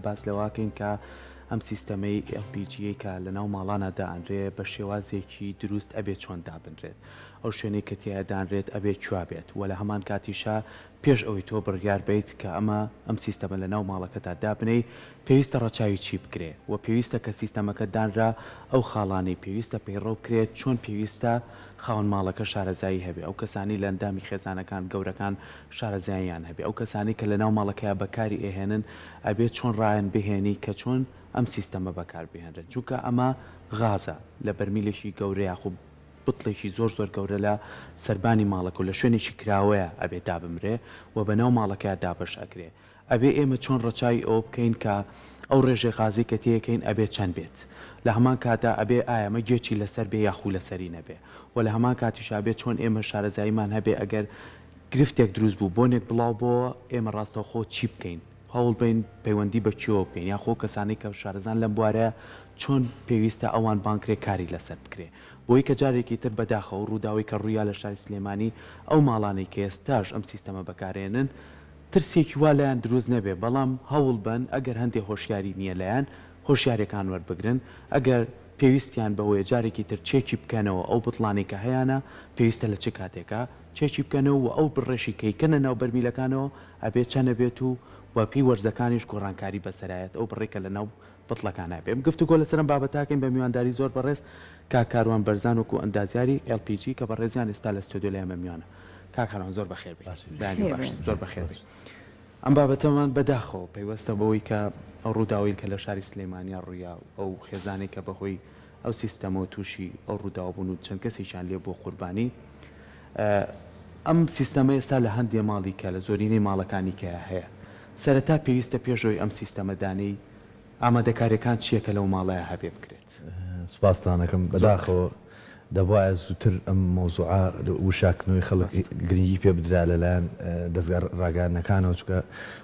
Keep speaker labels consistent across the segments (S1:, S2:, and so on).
S1: باس لەوەکەین کە ئەم سیستەمەی LPG کە لە ناو ماڵانە دائەنرێ بە شێوازێکی دروست ئەبێ چۆن دابنرێت، ئەو شوێنەی کە تیایا دانرێت ئەبێ کوێ بێت وە لە هەمان کاتیشا پێش ئەوەی تۆ بڕیار بەیت کە ئەمە ئەم سیستەمە لە ناو ماڵەکەتا دابنێی پێویستە ڕەچاوی چی بکرێ وە پێویستە کە سیستەمەکە دانرا ئەو خاڵانەی پێویستە پەیڕەو بکرێت چۆن پێویستە خاوەن ماڵەکە شارەزایی هەبێ ئەو کەسانەی لە ئەندامی خێزانەکان گەورەکان شارەزاییان هەبێ ئەو کەسانەی کە لە ناو ماڵەکەیا بەکاری ئەهێنن ئەبێ چۆن ڕایان بهێنی کە چۆن ئەم سیستەمە بەکار بهێنرێت چونکە ئەمە غازە لە بەرمیلێکی گەورە یاخو بتڵێکی زۆر زۆر گەورە لە سەربانی ماڵەکە و لە شوێنێکی کراوەیە ئەبێ دابمرێ و بە ناو ماڵەکەیا دابەش ئەکرێ ئەبێ ئێمە چۆن ڕەچاوی ئەوە بکەین کە ئەو ڕێژەی غازەی کە تێیەکەین ئەبێ چەند بێت لە هەمان کاتدا ئەبێ ئایا ئەمە گێچی لەسەر بێ یاخو لەسەری نەبێ وە لە هەمان کاتیشا ئەبێ چۆن ئێمە شارەزاییمان هەبێ ئەگەر گرفتێک دروست بوو بۆنێک بڵاو بۆوە ئێمە ڕاستەوخۆ چی بکەین هەوڵ بەین پەیوەندی بە کێوە بکەین یاخۆ ئەو کەسانەی کە شارەزان لەم بوارەیە چۆن پێویستە ئەوان بانگ کرێ کاری لەسەر بکرێ بۆی کە جارێکی تر بەداخەوە ئەو ڕووداوەی کە ڕوویا لە شاری سلێمانی ئەو ماڵانەی کە ئێستاش ئەم سیستەمە بەکارێنن ترسێکی وا لایان دروست نەبێ بەڵام هەوڵ بەن ئەگەر هەندێ هۆشیاری نییە لایان هۆشیاریەکان وەربگرن ئەگەر پێویستیان بەوەیە جارێکی تر چێکی بکەنەوە ئەو بتڵانەی کە هەیانە پێویستە لە چ کاتێکا چێکی بکەنەوە و ئەو بڕەشی کە یکەنە ناو بەرمیلەکانەوە ئەبێ چەنە بێت و بە پێی وەرزەکانیش گۆڕانکاری بەسەرایەت ئەو بڕەی کە لە ناو بتڵەکانا بێ. گفتوگۆ لەسەر ئەم بابەتە ئەکەین بە میوانداری زۆر بەڕێز کاک کاروان بەرزان وەکو ئەندازیاری LPG کە بەڕێزیان ئێستا لە ستۆدیۆ لای ئێمە میوانە. کاک کاروان زۆر بەخێر بێیت. بەیانی باش. زۆر بەخێر بێیت. ئەم بابەتەمان بەداخەوە پەیوەستە بەوەی کە ئەو ڕووداوەی کە لە شاری سلێمانیا ڕوویا و ئەو خێزانەی کە بەهۆی ئەو سیستەمەوە تووشی ئەو ڕووداوە بوون و چەند کەسێکیان لێ بووە قوربانی. ئەم سیستەمە ئێستا لە هەندێ ماڵی کە لە زۆرینەی ماڵەکانی کە هەیە. سەرەتا پێویستە پێش ئەوەی ئەم سیستەمە دانێی ئامادەکاریەکان چیە کە لەو ماڵەیا هەبێ بکرێت؟
S2: سوپاستان ئەکەم. بەداخەوە دەبوایە زووتر ئەم مەوزوعە وشاکردنەوەی خەڵک گرنگی پێ بدرایە لەلایەن دەزگا ڕاگەیاندنەکانەوە چونکە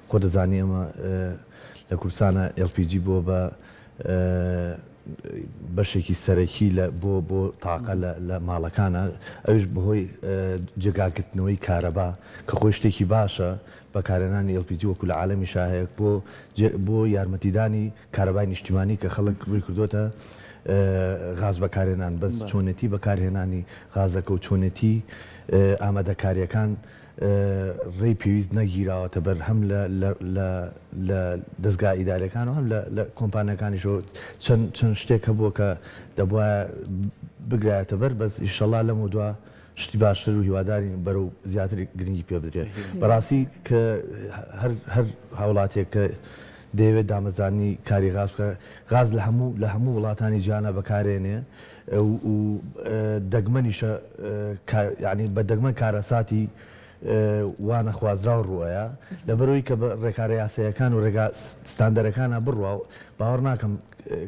S2: خۆت دەزانی ئێمە لە کوردستانا LPG بووە بە بەشێکی سەرەکی لە بۆ بۆ تاقە لە لە ماڵەکانە ئەویش بەهۆی جێگاگرتنەوەی کارەبا کە خۆی شتێکی باشە بەکارهێنانی LPG وەکو لە عالەمیشا هەیە بۆ بۆ یارمەتیدانی کارەبای نیشتیمانی کە خەڵک ڕووی کردۆتە غاز بەکارهێنان بەس چۆنێتی بەکارهێنانی غازەکە و چۆنێتی ئامادەکاریەکان ڕێی پێویست نەگیراوەتە بەر هەم لە لە لە دەزگا ئیداریەکان و هەم لە لە کۆمپانیاکانیشەوە چەند چەند شتێک هەبووە کە دەبوایە بگرایەتە بەر بەس ئیشەڵا لەمەودوا شتی باشتر و هیوادارین بەرەو زیاتر گرنگی پێ بدرێت. بەڕاستی کە هەر هەر هاوڵاتیەک کە دەیەوێت دامەزرانی کاری غاز بکات، غاز لە هەموو لە هەموو وڵاتانی جیهانا بەکارێنێ و دەگمەنیشە یانی بە دەگمەن کارەساتی وا نەخوازراو ڕووئەیا لەبەرئەوەی کە بە ڕێکارە یاساییەکان و ڕێگا ستاندەرەکانا بڕوا باوەڕ ناکەم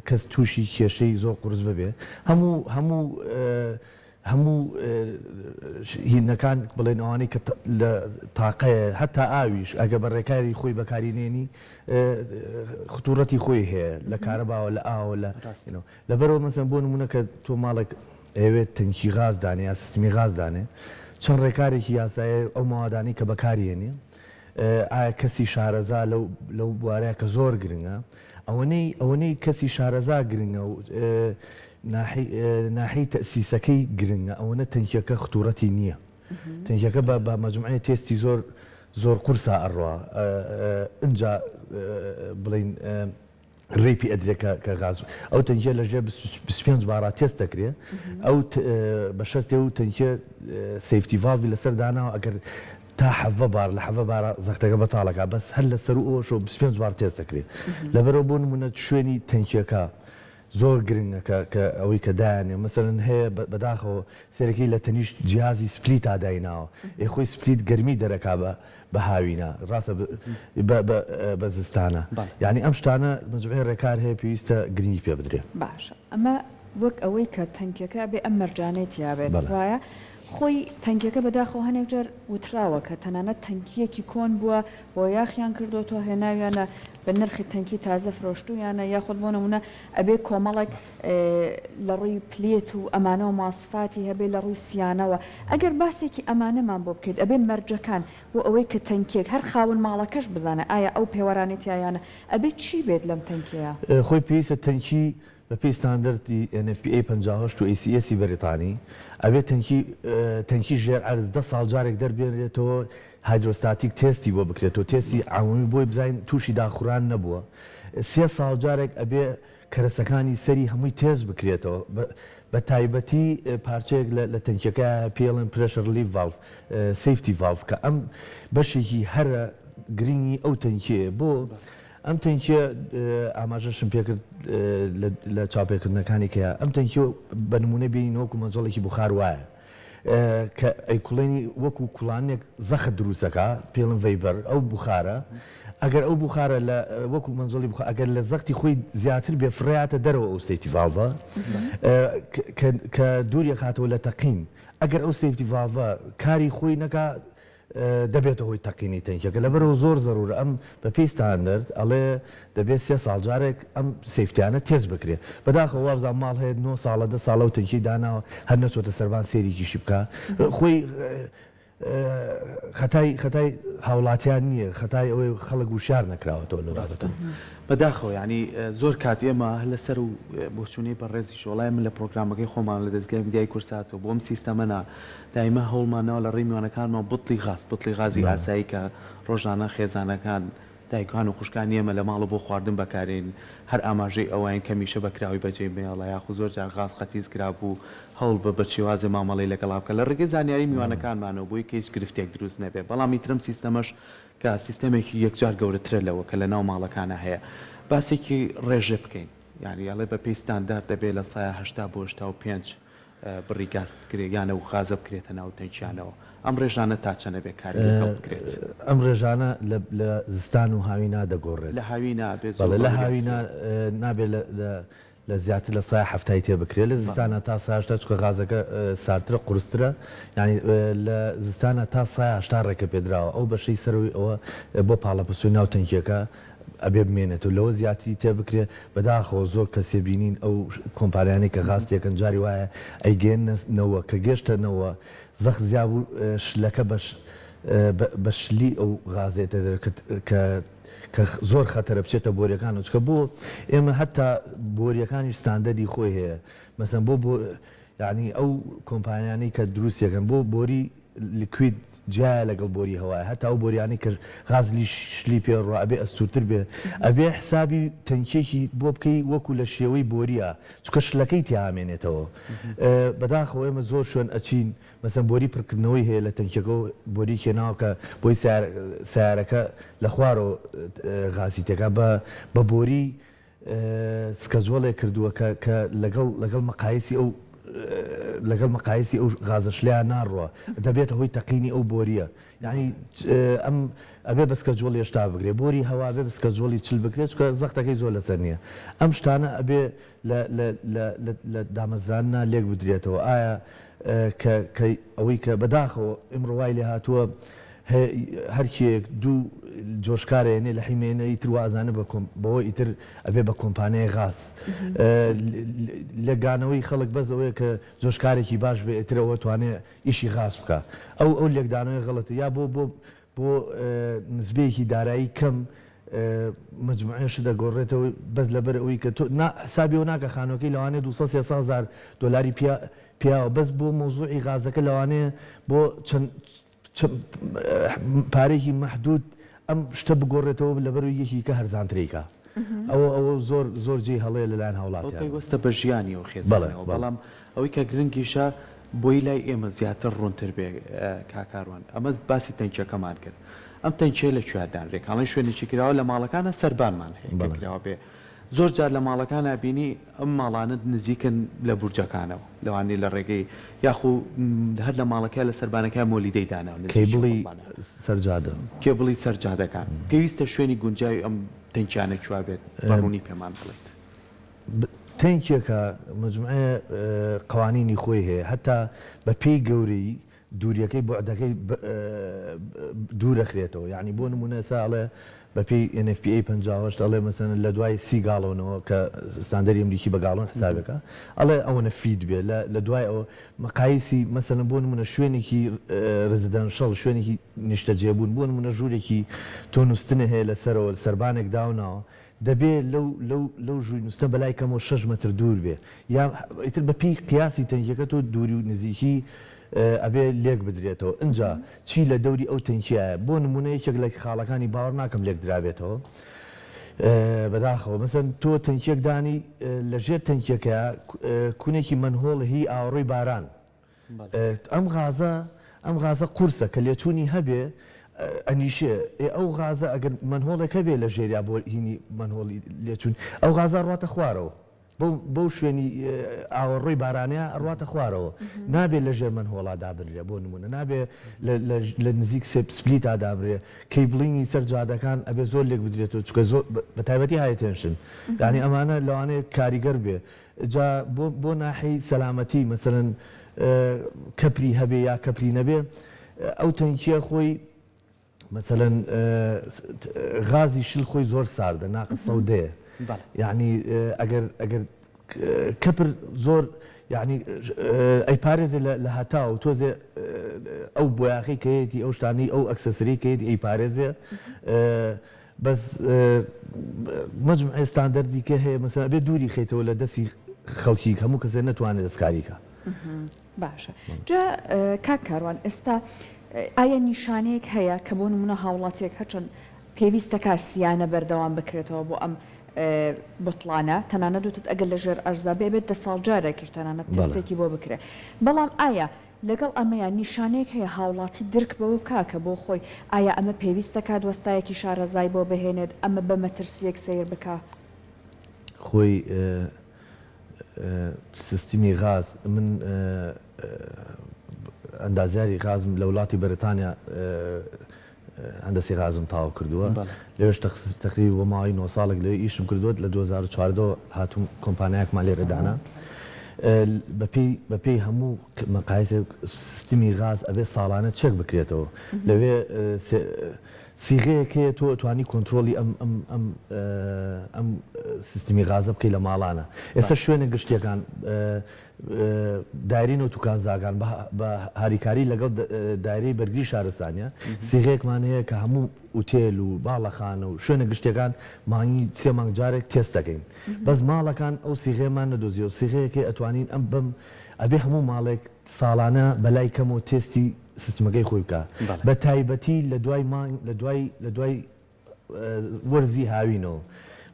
S2: کەس تووشی کێشەی زۆر قورس ببێ هەموو هەموو هەموو هینەکان بڵێن ئەوانەی کە لە تاقەیە هەتا ئاویش ئەگە بە ڕێکاری خۆی بەکاری نێنی خطوڕەتی خۆی هەیە لە کارەباوە لە ئاوە لە لەبەرەوە مەسەن بۆ نمونە کە تۆ ماڵێک ئەوێت تەنکی غاز دانێ یا سیستمی غاز دانێ چەند ڕێکارێکی یاسایە ئەو مەوادانەی کە بەکاریێنێ ئایا کەسی شارەزا لەو لەو بوارەیە کە زۆر گرنگە ئەوەنەی ئەوەنەی کەسی شارەزا گرنگە و ناحیەی تەئسیسەکەی گرنگە ئەوەنە تەنکیەکە ختوڕەتی نییە تەنکیەکە بە بە مەجموعەیە تێستی زۆر زۆر قورسا ئەڕوا ئنجا بڵین ڕێی پێ ئەدرێ کە کە غاز ئەو تەنکیە لە ژێر 25 بارا تێست دەکرێ ئەو بە شەرتێ و تەنکیە safety valve ی لەسەر داناوە ئەگەر تا حەڤە بار لە حەڤە بارا زەختەکە بەتاڵ ئەکا بەس هەر لە سەروو ئەوەشەوە 25 بار تێست دەکرێ لەبەرئەوە بۆ نموونە شوێنی تەنکیەکە زۆر گرنگە کە کە ئەوەی کە دایانێ مەسەلەن هەیە بەداخەوە سەیرەکەی لە تەنیشت جیهازی split ا دایناوە ئێ خۆی split گەرمی دەرەکا بە بە هاوینە ڕاستە بە بە بە زستانە یانی ئەم شتانە مەجموعەی ڕێکار هەیە پێویستە گرنگی پێ بدرێ.
S3: باشە ئەمە وەک ئەوەی کە تەنکیەکە ئەبێ ئەم مەرجانەی تیا بێت وایە؟ خۆی تەنکیەکە بەداخەوە هەنێک جار وتراوە کە تەنانەت تەنکیەکی کۆن بووە بۆیاخیان کردۆتەوە هێناویانە. بە نرخی تەنکی تازە فرۆشتوویانە یاخود بۆ نموونە ئەبێ کۆمەڵێک لە ڕووی plate و ئەمانەوە مواسفاتی هەبێ لە ڕووی سیانەوە ئەگەر باسێکی ئەمانەمان بۆ بکەیت ئەبێ مەرجەکان بۆ ئەوەی کە تەنکیەک هەر خاوەن ماڵەکەش بزانێ ئایا ئەو پێوەرانەی تیایانە ئەبێ چی بێت لەم تەنکیەیا؟
S2: خۆی پێویستە تەنکی بە پێی ستاندەردی NFPA 58 و ACS ی بەریتانی ئەبێ تەنکی تەنکی ژێر عەرز دە ساڵ جارێک دەربێنرێتەوە hydrostatic test ی بۆ بکرێتەوە تێستی عمومی بۆی بزانین تووشی داخوران نەبووە سێ ساڵ جارێک ئەبێ کەرەسەکانی سەری هەمووی تێست بکرێتەوە بە تایبەتی پارچەیەک لە تەنکیەکە پێی ئەڵێن pressure relief valve safety valve کە ئەم بەشێکی هەرە گرنگی ئەو تەنکیەیە بۆ ئەم تەنکیە ئاماژەشم پێکرد لە چاوپێکردنەکانی کە ئەم تەنکیە بە نمونە بینین وەکو مەنجەڵێکی بوخار وایە کە ئەیکوڵێنی وەکو کوڵانێک زەخت دروستەکا پێڵن vapor ئەو بوخارە ئەگەر ئەو بوخارە لە وەکو مەنجەڵی بخار ئەگەر لە زەختی خۆی زیاتر بێ فڕێیاتە دەرەوە ئەو safety valve ە کە دووری خاتەوە لە تەقین ئەگەر ئەو safety valve ە کاری خۆی نەکا دەبێتە هۆی تەقینی تەنکیەکە لەبەرئەوە زۆر زەرورە ئەم بە پێی ستاندەرد ئەڵێ دەبێت سێ ساڵ جارێک ئەم safety یانە تێست بکرێ بەداخەوە وابزانم ماڵ هەیە نۆ ساڵە دە ساڵە ئەو تەنکیەی داناوە هەر نەچۆتە سەربان سێریکیشی بکا خۆی خەتای خەتای هاوڵاتیان نییە خەتای ئەوەی خەڵک وشیار نەکراوەتەوە لەو
S1: ڕاستە بابەتە. بەداخەوە یانی زۆر کات ئێمە هەر لەسەر و بۆچوونەی بەڕێزیش وەڵای من لە پرۆگرامەکەی خۆمان لە دەزگای میدیای کوردساتەوە بۆ ئەم سیستەمە نا دایمە هەوڵمان ناوە لە ڕێی میوانەکانمان بتڵی غاز بتڵی غازی ئاسایی کە ڕۆژانە خێزانەکان دایکان و خوشکانی ئێمە لە ماڵە بۆ خواردن بەکارێن هەر ئاماژەی ئەوەین کە میشە بە کراوەی بەجێ مەیەڵە یاخو زۆر جار غاز قەتیس کرابوو هەوڵ بە بە شێوازێ مامەڵەی لەگەڵا بکە لە ڕێگەی زانیاری میوانەکانمانەوە بۆی کە هیچ گرفتێک دروست نەبێ بەڵام ئیتر ئەم سیستەمەش کە سیستەمێکی یەکجار گەورەترە لەوە کە لە ناو ماڵەکانا هەیە باسێکی ڕێژە بکەین یانی ئەڵێ بە پێی ستاندارد دەبێ لە سایە 80 بۆ 85 بڕی گاز بکرێت یان ئەو غازە بکرێتە ناو تەنکیانەوە ئەم ڕێژانە تا چەنە بێ کاری لەگەڵ بکرێت؟
S2: ئەم ڕێژانە لە لە زستان و هاوینا دەگۆڕێت.
S1: لە هاوینا بێت زۆر بەڵێ
S2: لە هاوینا نابێت لە لە لە زیاتر لە سایە حەفتای تێ بکرێت لە زستانا تا سایە هەشتا چونکە غازەکە ساردترە قورسترە یانی لە زستانا تا سایە هەشتا ڕێکە پێدراوە ئەو بەشەی سەرەوەی ئەوە بۆ پاڵەپەستۆی ناو تەنکیەکە ئەبێ بمێنێتەوە لەوە زیاتری تێ بکرێ بەداخەوە زۆر کەسێ بینین ئەو کۆمپانیانەی کە غاز تێکەن جاری وایە ئەیگەیەننە نەوە کە گەشتە نەوە زەخت زیا بوو شلەکە بە بە شلی ئەو غازێتە دەر کە کە زۆر خەتەرە بچێتە بۆریەکانەوە چونکە بۆ ئێمە هەتا بۆریەکانیش ستاندەری خۆی هەیە مەسەن بۆ بۆ یانی ئەو کۆمپانیانەی کە دروستیەکەن بۆ بۆری liquid جیایە لەگەڵ بۆری هەوایە هەتا ئەو بۆریانەی کە غاز شلی پێ ڕوا ئەبێ ئەستورتر بێ ئەبێ حسابی تەنکیەکی بۆ بکەی وەکو لە شێوەی بۆریە چونکە شلەکەی تیا ئەمێنێتەوە بەداخەوە ئێمە زۆر شوێن ئەچین مەسەن بۆری پڕکردنەوەی هەیە لە تەنکیەکەو بۆریەکی هێناوە کە بۆی سەیارەکە لە خوارەوە غازی تێکا بە بە بۆری schedule ێک کردووە کە کە لەگەڵ لەگەڵ مەقایسی ئەو لەگەڵ مەقایسی ئەو غازە شلەیان ناڕوا دەبێتە هۆی تەقینی ئەو بۆریە یعنی ئەم ئەبێ بە schedule هێشتا بگرێ بۆری هەوا بێ بە schedule ی چل بکرێت چونکە زەختەکەی زۆر لەسەر نییە ئەم شتانە ئەبێ لە لە لە لە دامەزراندنا لێک بدرێتەوە ئایا کە کە ئەوەی کە بەداخەوە ئیمڕۆ وای لێ هاتووە هەر کێیەک دوو جۆشکار ئەیەنێ لە حیمەیەنە ئیتر وا ئەزانێ بە کۆم بەوە ئیتر ئەبێ بە کۆمپانیای غاز لێکدانەوەی خەڵک بەس ئەوەیە کە جۆشکارێکی باش بێ ئیتر ئەوە توانێ ئیشی غاز بکا ئەو ئەو لێکدانەوەی غەڵەتە یا بۆ بۆ بۆ نسبەیەکی دارایی کەم مەجموعەیە شت دەگۆڕێتەوە بەس لەبەر ئەوەی کە تۆ نا حسابی ئەوە ناکە خانوەکەی لەوانەیە 200 300 هەزار دۆلاری پیا پیاوە بەس بۆ مەوزوعی غازەکە لەوانەیە بۆ چەند پارەیەکی مەحدود ئەم شتە بگۆڕێتەوە لەبەر یەکی کە هەرزانترەی کا ئەوە ئەوە زۆر زۆر جێی هەڵەیە لەلایەن
S1: ئەوە هاوڵاتیانەوە. پەیوەستە بە ژیانی ئەو بەڵێ خێزانەوە بەڵێ. بەڵام ئەوەی کە گرنگیشە بۆی لای ئێمە زیاتر ڕوونتر بێ کاک کاروان ئەمە باسی تەنکیەکەمان کرد ئەم تەنکیە لە کوێ دانرێ کاڵێن شوێنێکی کراوە لە ماڵەکانە سەربانمان هەیە کە کراوە بێ زۆر جار لە ماڵەکانا بینی ئەم ماڵانە نزیکن لە بورجەکانەوە لەوانەیە لە ڕێگەی یاخو هەر لە ماڵەکەیا لە سەربانەکەیا مۆلیدەی داناوە نزیکی
S2: کێبڵی خۆمانە. سەر جادە.
S1: کێبڵی سەر جادەکان. پێویستە شوێنی گونجاوی ئەم تەنکیانە کوێ بێت بە ڕوونی پێمان بڵێیت.
S2: تەنکیەکە مەجموعەیە قەوانینی خۆی هەیە هەتا بە پێی گەورەیی. دووریەکەی بوعدەکەی دوورەخرێتەوە یانی بۆ نمونە ئێستا ئەڵێ بەپێی NFPA 58 ئەڵێ مەسەن لە دوای سی گاڵۆنەوە کە ستاندەری ئەمریکی بە گاڵۆن حسابەکە ئەڵێ ئەوەنە feet بێ لە دوای ئەوە مقایسی مەسەن بۆ نمونە شوێنێکی residential شوێنێکی نیشتەجێبوون بۆ نمونە ژوورێکی تۆ نوستنە هەیە لەسەرەوە سەربانێک داوناوە دەبێ لەو لەو لەو ژووری نوستنە بەلای کەمەوە شەش مەتر دوور بێ یا ئیتر بە پێی قیاسی تەنکیەکە تۆ دووری و نزیکی ئەبێ لێک بدرێتەوە ئنجا چی لە دەوری ئەو تەنکیایە بۆ نموونە یەکێک لە خاڵەکانی باوەڕ ناکەم لێک درابێتەوە بەداخەوە مەسەن تۆ تەنکیەک دانی لە ژێر تەنکیەکەیا کونێکی manhole هی ئاوەڕۆی باران ئەم غازە ئەم غازە قورسە کە لێچوونی هەبێ ئەنیشێ ئێ ئەو غازە ئەگەر manhole ێک هەبێ لە ژێریا بۆ هینی manhole ی لێچوون ئەو غازە ڕواتە خوارەوە بەو بەو شوێنی ئاوەڕۆی بارانەیە ئەڕواتە خوارەوە نابێ لە ژێر manhole ا دابنرێ بۆ نمونە نابێ لە نزیک سێ split ا دابنرێ cabling ی سەر جادەکان ئەبێ زۆر لێک بدرێتەوە چونکە زۆر بە تایبەتی high tension یانی ئەمانە لەوانەیە کاریگەر بێ جا بۆ بۆ ناحیەی سەلامەتی مەسەلەن کەپری هەبێ یا کەپری نەبێ ئەو تەنکیە خۆی مەسەلەن غازی شل خۆی زۆر ساردە ناقس سەودەیە یعنی ئەگەر ئەگەر کەپر زۆر یعنی ئەیپارێزێ لە هەتاو تۆزێ ئەو بۆیاخی کەیەتی ئەو شتانەی ئەو accessory کەیەتی ئەیپارێزێ بەس مەجموعەی ستاندەردی کە هەیە مەسەلەن ئەبێ دووری خەیتەوە لە دەستی خەڵکی هەموو کەسێ نەتوانێت دەستکاری کا.
S3: باشە جا کاک کاروان ئێستا ئایا نیشانەیەک هەیە کە بۆ نمونە هاوڵاتیەک هەرچەند پێویستەکا سیانە بەردەوام بکرێتەوە بۆ ئەم بوتڵانە تەنانەت وتت ئەگەر لە ژێر ئەرزا بێ ئەبێت دە ساڵ جارێکیش تەنانەت تێستێکی بۆ بکرێ بەڵام ئایا لەگەڵ ئەمەیا نیشانەیەک هەیە هاوڵاتی درک بەوە بکا کە بۆ خۆی ئایا ئەمە پێویست دەکات وەستایەکی شارەزای بۆ بهێنێت ئەمە بە مەترسییەک سەیر بکا؟
S2: خۆی سیستمی غاز من ئەندازیاری غازم لە وڵاتی بەریتانیا هەندەسەی غازم تەواو کردووە لەوێش تەقریبی بۆ ماوەی نۆ ساڵێک لەوێ ئیشم کردووە لە 2014 هاتووم کۆمپانیایەکمان لێرە دانا بەپێی بەپێی هەموو مەقایسێک سیستمی غاز ئەبێ ساڵانە چێک بکرێتەوە لەوێ سیغەیەک هەیە تۆ ئەتوانی کۆنترۆڵی ئەم ئەم ئەم ئەم سیستمی غازە بکەی لە ماڵانە ئێستا شوێنە گشتیەکان دایرەی نەوت و کانزاکان بە هاریکاری لەگەڵ دایرەی بەرگری شارستانیە سیغەیەکمان هەیە کە هەموو ئوتێل و باڵەخانە و شوێنە گشتیەکان مانگی سێ مانگ جارێک تێست دەکەین بەس ماڵەکان ئەو سیغەیەمان نەدۆزیەوە سیغەیەکەی ئەتوانین ئەم بەم ئەبێ هەموو ماڵێک ساڵانە بەلای کەمەوە تێستی سیستمەکەی خۆی بکا بە تایبەتی لە دوای مانگ لە دوای لە دوای وەرزی هاوینەوە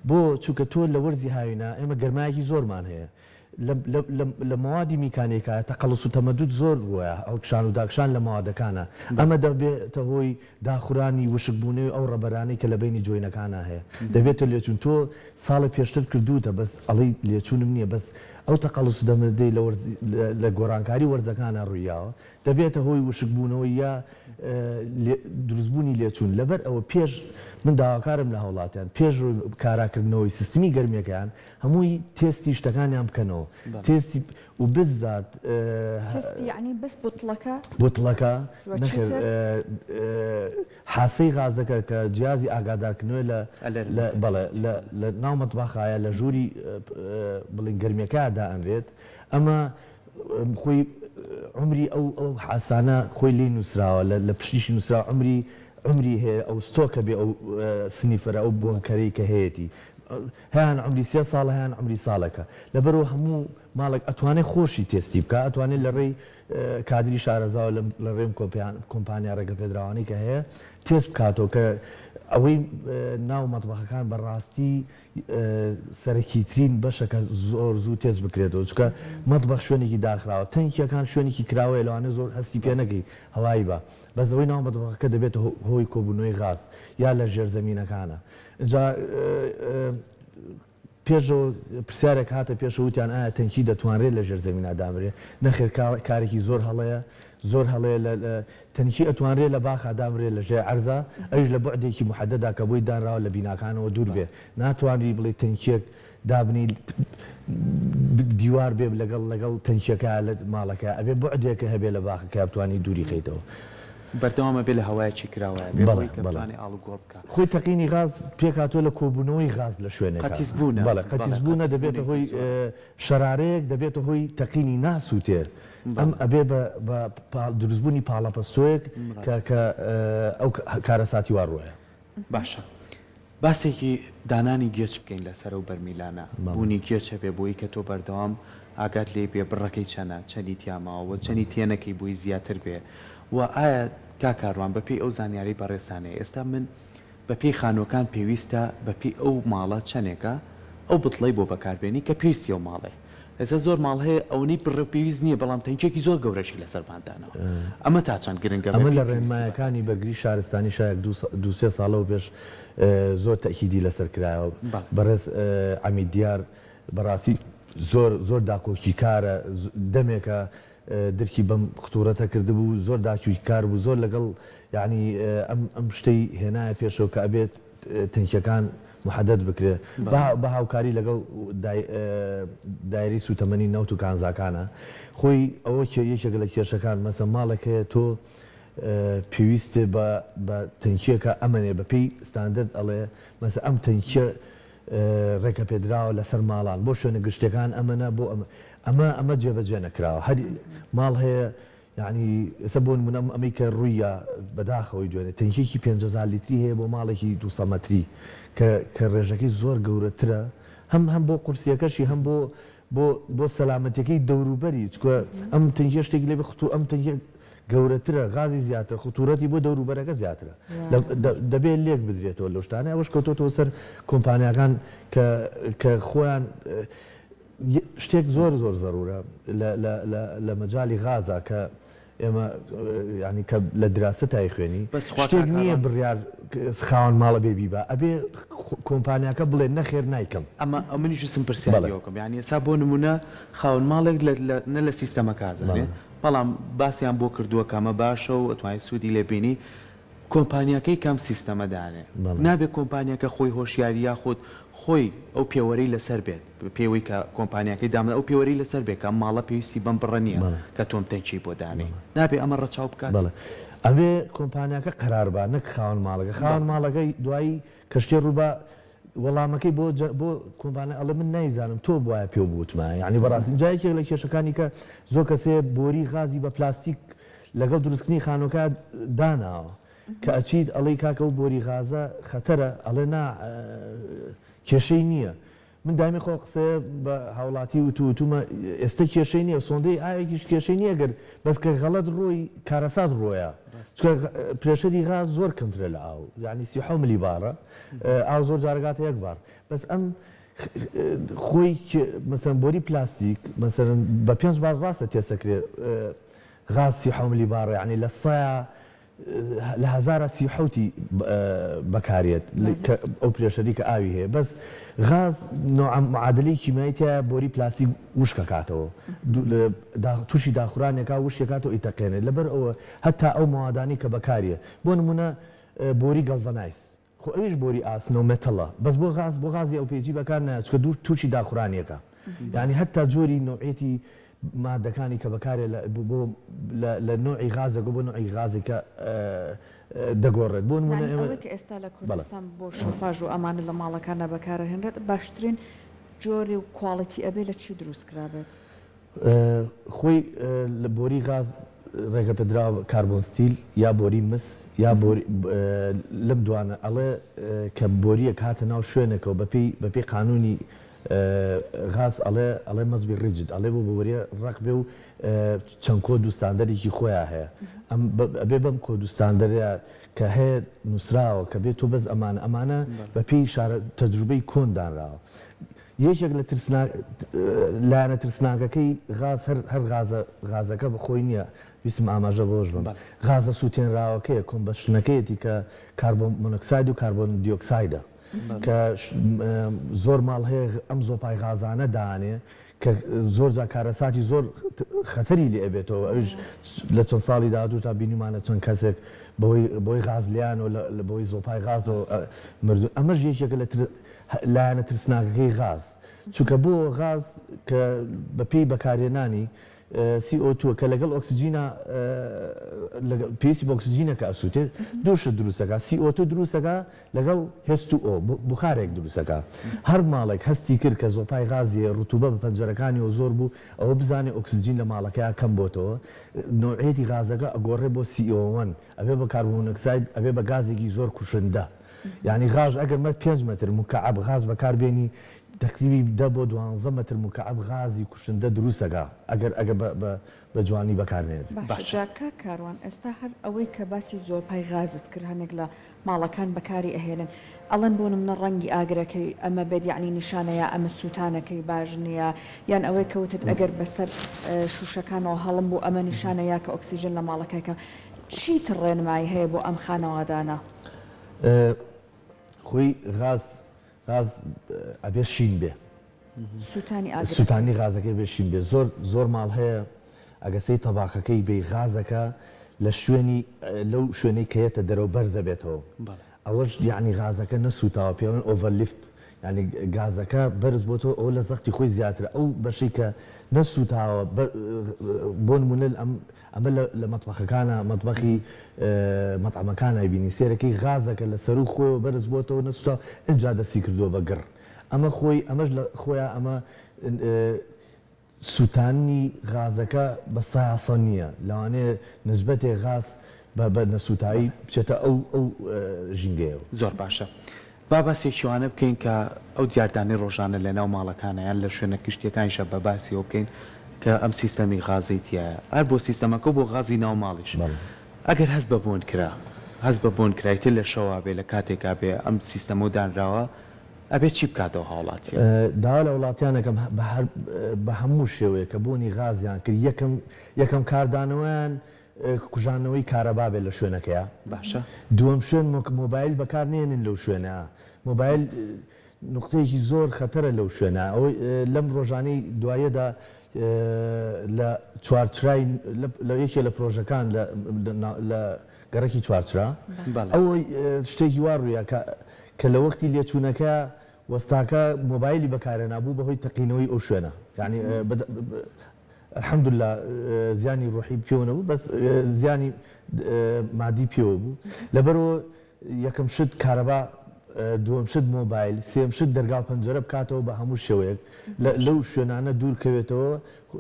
S2: بۆ چونکە تۆ لە وەرزی هاوینا ئێمە گەرمایەکی زۆرمان هەیە لە مەوادی میکانیکا تەقەڵس و تەمەدود زۆر ڕووە هەڵکشان و داکشان لە مەوادەکانە ئەمە دەبێتە هۆی داخورانی وشکبوونەوەی ئەو rubber انەی کە لە بەینی joint ەکانا هەیە دەبێتە لێچوون تۆ ساڵێ پێشتر کردووتە بەس ئەڵێی لێچوونم نییە بەس ئەو تەقەڵس و تەمەدودەی لە وەرزی لە گۆڕانکاری وەرزەکانا ڕوویاوە دەبێتە هۆی وشکبوونەوەی یا دروستبوونی لێچوون، لەبەر ئەوە پێش من داواکارم لە هاوڵاتیان پێش کاراکردنەوەی سیستمی گەرمیەکەیان هەمووی تێستی شتەکانیان بکەنەوە تێستی و بزات
S3: تێستی یەعنی بەس بوتڵەکە؟
S2: بوتڵەکە نەخێر حاسەی غازەکە کە جیازی ئاگادارکردنەوەی لە بەڵێ لە ناو مەتبەخایە لە ژووری بڵین گەرمیەکە دائەنرێت ئەمە خۆی عومری ئەو ئەو حاسانە خۆی لێی نووسراوە لە پشتیشی نووسراوە عومری عومری هەیە ئەو stock ە بێ ئەو sniffer ە ئەو بۆنکەرەی کە هەیەتی هەیان عومری سێ ساڵە هەیان عومری ساڵێکە لەبەرەوە هەموو ماڵێک ئەتوانێت خۆشی تێستی بکە ئەتوانێت لە ڕێی کادری شارەزاوە لە ڕێم کۆمپانیا ڕێگەپێدراوانەی کە هەیە تێست بکاتەوە کە ئەوەی ناو مەتبەخەکان بەڕاستی سەرەکیترین بەشە کە زۆر زوو تێست بکرێتەوە چونکە مەتبەخ شوێنێکی داخراوە تەنکیەکان شوێنێکی کراوەیە لەوانەیە زۆر هەستی پێ نەکەی هەوایی بە بەس ئەوەی ناو مەتبەخەکە دەبێتە هۆی کۆبوونەوەی غاز یا لە ژێرزەمینەکانە ئینجا. پێشەوە پرسیارێک هاتە پێشەوە وتیان ئایا تەنکی دەتوانرێت لە ژێر زەمینا دابنرێت؟ نەخێر کارێکی زۆر هەڵەیە زۆر هەڵەیە لە تەنکی ئەتوانرێت لە باخا دابنرێت لە ژێر عەرزا ئەویش لە بوعدێکی موحەدەدا کە بۆی دانراوە لە بیناکانەوە دوور بێ ناتوانری بڵێی تەنکیەک دابنێی دیوار بێ لەگەڵ لەگەڵ تەنکیەکە لە ماڵەکە ئەبێ بوعدێکە هەبێ لە باخەکە بتوانی دووری خەیتەوە.
S1: بەردەوام ئەبێ لە هەوایەکی کراوەیا بێ بۆی کە بتوانێ ئاڵوگۆڕ بکا.
S2: خۆی تەقینی غاز پێکهاتووە لە کۆبوونەوەی غاز لە شوێنێکا.
S1: قەتیس بوونە.
S2: بەڵێ قەتیس بوونە دەبێتە هۆی شەرارەیەک دەبێتە هۆی تەقینی ناسووتێ ئەم ئەبێ بە بە دروستبوونی پاڵەپەستۆیەک کە کە ئەو کارەساتی وا ڕووەیە.
S1: باشە باسێکی دانانی گێچ بکەین لەسەر ئەو بەرمیلانە بوونی گێچ هەبێ بۆی کە تۆ بەردەوام ئاگات لێی بێ بڕەکەی چەنە چەنی تیا ماوە وە چەنی تێ نەکەی بۆی زیاتر بێ وە ئایا کاک کاروان بە پێی ئەو زانیارەی بەڕێزتان هەیە ئێستا من بە پێی خانوەکان پێویستە بە پێی ئەو ماڵە چەنێکە ئەو بتڵەی بۆ بەکار بێنی کە پێویستی ئەو ماڵەیە ئێستا زۆر ماڵ هەیە ئەونەی بڕە پێویست نییە بەڵام تەنکیەکی زۆر گەورەشی لەسەر بان داناوە ئەمە تا چەند گرنگە
S2: ئەمە لە ڕێنمایەکانی بەرگری شارستانی شا یەک دوو سێ ساڵەوە پێش زۆر تەئکیدی لەسەر کرایەوە بەڕێز عەمید دیار بەڕاستی زۆر زۆر داکۆکیکارە دەمێکە درکی بەم ختورەتە کردبوو زۆر داکویکار بوو زۆر لەگەڵ یانی ئەم ئەم شتەی هێنایە پێشەوە کە ئەبێت تەنکیەکان محەدەد بکرێ بە هاوکاری لەگەڵ دایرەی سوتەمەنی نەوت و کانزاکانە خۆی ئەوە یەکێکە لە کێشەکان مەسە ماڵێک هەیە تۆ پێویستێ بە بە تەنکیەکە ئەمەنێ بە پێی ستاندەرد ئەڵێ مەسە ئەم تەنکیە ڕێگەپێدراوە لەسەر ماڵان بۆ شوێنە گشتیەکان ئەمەنە بۆ ئەمە ئەمە ئەمە جێبەجێ نەکراوە هەر ماڵ هەیە یعنی ئێستا بۆ نمونە ئەم ئەمەی کە ڕوویە بەداخەوەی دوێنێ تەنکیەکی 5000 لیتری هەیە بۆ ماڵێکی 200 مەتری کە کە ڕێژەکەی زۆر گەورەترە هەم هەم بۆ قورسیەکەشی هەم بۆ بۆ بۆ سەلامەتیەکەی دەوروبەری چکە ئەم تەنکیە شتێکی لێ بێ ختوو ئەم تەنکیە گەورەترە غازی زیاترە خطورەتی بۆ دەوروبەرەکە زیاترە دەبێت لێک بدرێتەوە لەو شتانە ئەوەش کەوتۆتەوە سەر کۆمپانیاکان کە کە خۆیان شتێک زۆر زۆر زەرورە لە مەجالی غازا کە ئێمە یانی کە لە دراسە تای خوێنی شتێک نییە بڕیار خاوەن ماڵە بێ بیبا ئەبێ کۆمپانیاکە بڵێ نەخێر نایکەم.
S1: ئەمە منیش ویستم پرسیاری ئەوە بکەم یانی ئێستا بۆ نموونە خاوەن ماڵێک نە لە سیستەمەکە ئەزانێ بەڵام باسیان بۆ کردووە کە ئەمە باشە و ئەتوانی سوودی لێ بینی کۆمپانیاکەی کام سیستەمە دانێ نابێ کۆمپانیاکە خۆی هۆشیاری یاخود خۆی ئەو پێوەرەی لەسەر بێت پێوەی کە کۆمپانیاکەی دامنا ئەو پێوەرەی لەسەر بێ کە ئەم ماڵە پێویستی بەم بڕە نییە کە تۆم تەنکیی بۆ دانێی نابێ ئەمە ڕەچاو بکات؟
S2: بەڵێ ئەبێ کۆمپانیاکە قەرار با نەک خاوەن ماڵەکە خاوەن ماڵەکە دوایی کە شتێ ڕوو با وەڵامەکەی بۆ بۆ کۆمپانیا ئەڵێ من نایزانم تۆ بوایە پێو بوتمایە یانی بەڕاستی جا یەکێک لە کێشەکانی کە زۆر کەسێ بۆری غازی بە پلاستیک لەگەڵ دروستکردنی خانوەکە داناوە کە ئەچیت ئەڵێی کاکە ئەو بۆری غازە خەتەرە ئەڵێ نا کێشەی نییە من دایمی خۆ قسەیە بە هاوڵاتی وتو وتومە ئێستە کێشەی نییە سۆندەی ئاوێکیش کێشەی نییە گەر بەس کە غەڵەت ڕۆی کارەسات ڕۆیە چونکە pressure ی غاز زۆر کەمترە لە ئاو یعنی 37 ملی بارە ئاو زۆر جارەگاتە یەک بار بەس ئەم خۆی مەسەن بۆری پلاستیک مەسەن بە پێنج بار ڕاستە تێسەکرێ غاز 37 ملی بارە یعنی لە سەیا لە هەزارا 37 ی بەکارێت کە ئەو pressure ی کە ئاوی هەیە بەس غاز نوعە معادلەی کیمیایی تیایە بۆری پلاستیک وشکەکاتەوە تووشی داخورانێکا وشکەکاتەوە ئیتەقێنێت لەبەر ئەوە هەتا ئەو مەوادانەی کە بەکاریە بۆ نمونە بۆری galvanize خۆ ئەویش بۆری ئاسنە و metal ە بەس بۆ غاز بۆ غازی LPG بەکار نایە چونکە دوور تووشی داخورانیەکە یانی هەتا جۆری نەوعیەتی مادەکانی کە بەکارێ لە بۆ لە لە نەوعی غازێکەوە بۆ نەوعی غازێکە دەگۆڕێت بۆ نمونە
S3: یانی
S2: ئێمە
S3: ئەوەی کە ئێستا لە
S2: بەڵێ.
S3: کوردستان بۆ شۆفاژ و ئەمانە لە ماڵەکاندا بەکارئەهێنرێت باشترین جۆری و quality ئەبێ لە چی دروست کرابێت؟
S2: خۆی لە بۆری غاز ڕێگەپێدراوە carbon steel یا بۆری مس یا بۆری لەم دوانە ئەڵێ کە بۆریەک هاتە ناو شوێنێکەوە بەپێی بەپێی قانونی غاز ئەڵێ ئەڵێ must be rigid ئەڵێ بۆ بۆریە ڕەق بێ و چەند کۆد و ستاندەرێکی خۆیان هەیە ئەم ئەبێ بەم کۆد و ستاندەرە کە هەیە نووسراوە کە بێ تۆ بەس ئەمانە ئەمانە بەپێی شارە تەجروبەی کۆن دانراوە یەکێک لە ترسناک لایەنە ترسناکەکەی غاز هەر هەر غازە غازەکە بە خۆی نییە ویستم ئاماژە بەوەش بەم غازە سووتێنراوەکەیە combustion ەکەیەتی کە کاربۆن مۆنۆکساید و کاربۆن دیۆکسایدە. کە زۆر ماڵ هەیە ئەم زۆپای غازانە دانێ کە زۆر جار کارەساتی زۆر خەتەری لێ ئەبێتەوە ئەویش لە چەند ساڵی داهاتوو تا بینیمانە چەند کەسێک بەهۆی بەهۆی غاز لێیانەوە لە بەهۆی زۆپای غازەوە مردوون ئەمەش یەکێکە لە لایەنە ترسناکەکەی غاز چونکە بۆ غاز کە بەپێی بەکارهێنانی CO2 کە لەگەڵ ئۆکسجینا پێویستی بە ئۆکسجینە کە ئەسووتێت دوو شت دروست دەکات CO2 دروست دەکات لەگەڵ H2O بوخارێک دروست دەکات هەر ماڵێک هەستی کرد کە زۆپای غازی هەیە ڕتوبە بە پەنجەرەکانیەوە زۆر بوو ئەوە بزانێ ئۆکسجین لە ماڵەکەیا کەم بۆتەوە نەوعیەتی غازەکە ئەگۆڕێ بۆ CO1 ئەبێ بە کاربۆنۆکساید ئەبێ بە گازێکی زۆر کوشندە یانی غاز ئەگەر مەت پێنج مەتر موکەعەب غاز بەکار بێنی تەقریبی دە بۆ دوانزە مەتر موکەعەب غازی کوشندە دروست ئەکا ئەگەر ئەگەر بە بە بە جوانی بەکار نەیەت.
S3: باشە جا کاک کاروان ئێستا هەر ئەوەی کە باسی زۆپای غازت کرد هەنێک لە ماڵەکان بەکاری ئەهێنن ئەڵێن بۆ نمونە ڕەنگی ئاگرەکەی ئەمە بێت یەعنی نیشانە یا ئەمە سوتانەکەی باش نیە یان ئەوەی کە وتت ئەگەر بەسەر شوشەکانەوە هەڵم بوو ئەمە نیشانە یا کە ئۆکسیژن لە ماڵەکەی کەم چیتر ڕێنمایی هەیە بۆ ئەم خانەوادانە؟
S2: خۆی غاز غاز ئەبێ شین بێ.
S3: سوتانی ئاگرەکەی.
S2: سوتانی غازەکەی بێ شین بێ زۆر زۆر ماڵ هەیە ئەگەر سەیری تەباخەکەی بێی غازەکە لە شوێنی لەو شوێنەی کە یەتە دەرەوە بەرزە بێتەوە ئەوەش یانی غازەکە نەسوتاوە پێی ئەڵێن over lift یانی گازەکە بەرز بۆتەوە ئەوە لە زەختی خۆی زیاترە ئەو بەشەی کە نەسوتاوە بۆ نمونە ئەم ئەمە لە لە مەتبەخەکانا مەتبەخی مەتعەمەکانا بینی سێرەکەی غازەکە لە سەروو خۆیەوە بەرز بۆتەوە نەسوتاوە ئینجا دەستی کردووە بە گڕ ئەمە خۆی ئەمەش لە خۆیا ئەمە سوتاننی غازەکە بە سایاسە نییە لەوانەیە نسبەتێ غاز بە بە نەسوتایی بچێتە ئەو ئەو ژینگەیەوە.
S1: زۆر باشە با باسێکی وانە بکەین کە ئەو دیاردانەی ڕۆژانە لە ناو ماڵەکانە یان لە شوێنە گشتیەکانیشا بە باسی ئەوە بکەین کە ئەم سیستەمی غازەی تیایە هەر بۆ سیستەمەکە و بۆ غازی ناو ماڵیش ئەگەر هەست بە بۆن کرا هەست بە بۆن کرا ئیتر لە شەوا بێ لە کاتێکا بێ ئەم سیستەمەو دانراوە ئەبێ چی بکات ئەو هاوڵاتیە؟
S2: داوا لە وڵاتیان ئەکەم بە هەر بە هەموو شێوەیەک کە بۆنی غازیان کرد یەکەم یەکەم کاردانەوەیان کوژاندنەوەی کارەبا بێت لە شوێنەکەیا.
S1: باشە.
S2: دووەم شوێن مۆبایل بەکار نێنن لەو شوێنە. مۆبایل نوقتەیەکی زۆر خەتەرە لەو شوێنە. ئەوەی لەم ڕۆژانەی دواییەدا لە چوارچرای لە یەکێ لە پرۆژەکان لە گەڕەکی چوارچرا ئەوە شتێکی وا ڕوویا کە کە لە وەختی لێچوونەکە وەستاکە مۆبایلی بەکارهێنا بوو بەهۆی تەقینەوەی ئەو شوێنە. یانی الحمدللە زیانی ڕۆحی پێوە نەبوو بەس زیانی مادی پێوە بوو لەبەرئەوە یەکەم شت کارەبا دووەم شت مۆبایل سێم شت دەرگا و پەنجەرە بکاتەوە بە هەموو شێوەیەک لەو شوێنانە دوور کەوێتەوە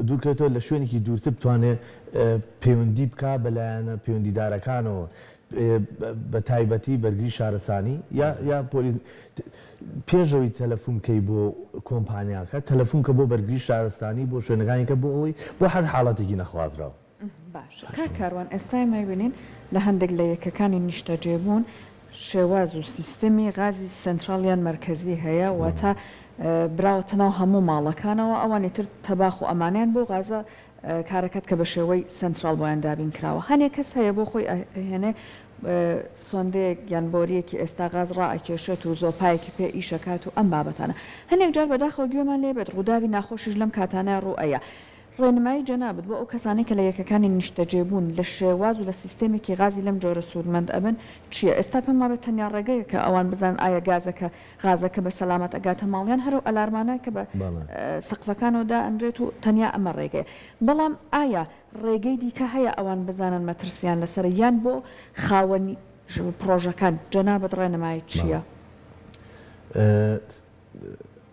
S2: دوور کەوێتەوە لە شوێنێکی دوورتر بتوانێت پەیوەندی بکا بە لایەنە پەیوەندیدارەکانەوە بە تایبەتی بەرگری شارستانی یا یا پۆلیس پێش ئەوەی تەلەفون بکەی بۆ کۆمپانیاکە تەلەفون کە بۆ بەرگری شارستانی بۆ شوێنەکانی کە بۆ ئەوەی بۆ هەر حاڵەتێکی نەخوازراو.
S3: باشە کاک کاروان ئێستا ئێمە ئەیبینین لە هەندێک لە یەکەکانی نیشتەجێبوون شێواز و سیستمی غازی سێنتراڵ یان مەرکەزی هەیە واتە براوەتە ناو هەموو ماڵەکانەوە ئەوانی تر تەباخ و ئەمانەیان بۆ غازە کارەکات کە بە شێوەی سەنتراڵ بۆیان دابین کراوە هەنێ کەس هەیە بۆ خۆی ئەهێنێ سۆندەیەک یان بۆریەکی ئێستا غاز ڕائەکێشێت و زۆپایەکی پێ ئیشەکات و ئەم بابەتانە هەنێک جار بەداخەوە گوێمان لێ بێت ڕووداوی ناخۆشیش لەم کاتانە ڕوو ئەیا ڕێنمایی جەنابت بۆ ئەو کەسانەی کە لە یەکەکانی نیشتەجێبوون لە شێواز و لە سیستێمێکی غازی لەم جۆرە سوودمەند ئەبن چییە؟ ئێستا پێم وابێت تەنیا ڕێگەیەک کە ئەوان بزانن ئایا گازەکە غازەکە بە سەلامەت ئەگاتە ماڵیان هەر ئەو ئەلارمانە کە بە سەقفەکانەوە دائەنرێت و تەنیا ئەمە ڕێگەیە بەڵام ئایا ڕێگەی دیکە هەیە ئەوان بزانن مەترسیان لەسەرە یان بۆ خاوەنی پڕۆژەکان جەنابت ڕێنمایت چییە؟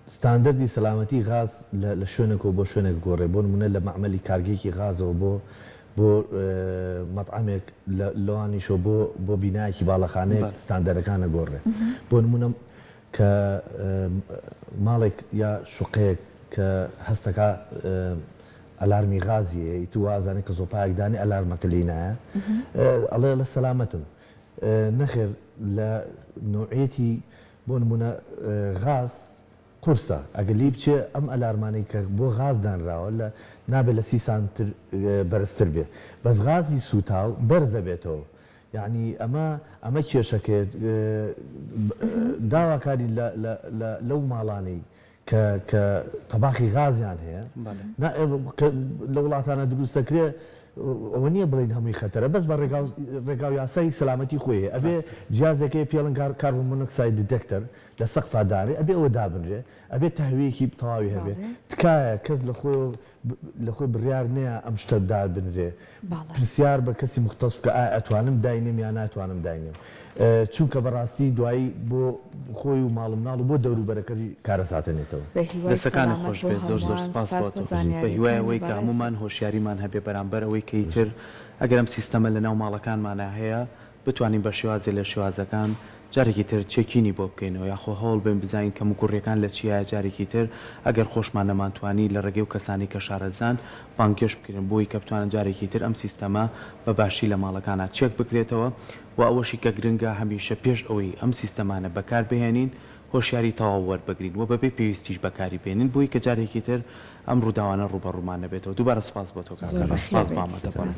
S2: ستاندەردی سەلامەتی غاز لە شوێنێکەوە بۆ شوێنێک گۆڕێ بۆ نمونە لە مەعمەلی کارگەیەکی غازەوە بۆ بۆ مەتعەمێک لەوانیشەوە بۆ بۆ بینایەکی باڵەخانەیەک ستاندەرەکان ئەگۆڕێ بۆ نمونە کە ماڵێک یا شوقەیەک کە هەستەکا ئەلارمی غازی هەیە ئیتر وا ئەزانێ کە زۆپایەک دانێ ئەلارمەکە لێی نایە ئەڵێ لە سەلامەتم نەخێر لە نەوعیەتی بۆ نمونە غاز قورسە ئەگەر لێی بچێ ئەم ئەلارمانەی کە بۆ غاز دانراوە لە نابێت لە سی سانتر بەرزتر بێ بەس غازی سوتاو بەرزەبێتەوە. یەعنی ئەمە ئەمە کێشەکەیە داواکاری لە لە لە لەو ماڵانەی کە کە تەباخی غازیان هەیە نا کە لە وڵاتانە دروست دەکرێ ئەوە نییە بڵێین هەمووی خەتەرە بەس بە ڕێگا ڕێگا و یاسای سەلامەتی خۆی هەیە ئەبێ جیازێک هەیە پێڵن carbon monoxide detector لە سەقفا دانرێ ئەبێ ئەوە دابنرێ ئەبێ تەهویەکی تەواوی هەبێ تکایە کەس لە خۆیەوە لە خۆی بڕیار نەیا ئەم شتە دابنرێ پرسیار بە کەسی موختەس بکە ئایا ئەتوانم داینێم یا ناتوانم داینێم چونکە بەڕاستی دوایی بۆ خۆی و ماڵ و مناڵ و بۆ دەوروبەرەکەی کارەساتە نێتەوە.
S3: بەهیوای
S1: دەسەکانت
S3: سەلامەت
S1: خۆش
S3: بۆ
S1: بێت زۆر زۆر
S3: هەمووان
S1: سپاس
S3: سپاس
S1: بۆ
S3: بۆ
S1: تۆ بە هیوای
S3: زانیاریەکانی
S1: ئەوەی کە
S3: بەڕێزت.
S1: هەموومان هۆشیاریمان هەبێ بەرامبەر ئەوەی کە ئیتر ئەگەر ئەم سیستەمە لەناو ماڵەکانمانا هەیە بتوانین بە شێوازێ لە شێوازەکان جارێکی تر چێکینی بۆ بکەینەوە یاخۆ هەوڵ بەین بزانین کەموکوڕیەکان لە چیایە جارێکی تر ئەگەر خۆشمان نەمانتوانی لە ڕێگەی و کەسانەی کە شارەزان بانگهێشت بکرێن بۆی کە بتوانن جارێکی تر ئەم سیستەمە بە باشی لە ماڵەکانا چێک بکرێتەوە وە ئەوەشی کە گرنگە هەمیشە پێش ئەوەی ئەم سیستەمانە بەکار بهێنین هۆشیاری تەواو وەربگرین وە بەبێ پێویستیش بەکاری بێنین بۆی کە جارێکی تر ئەم ڕووداوانە ڕووبەڕوومان نەبێتەوە دووبارە سوپاس بۆ تۆ کاک
S3: زۆر
S1: کاروان
S3: بەخێر
S1: سوپاس بۆ
S3: بێیت
S1: ئامادەبوونت.
S3: سوپاس.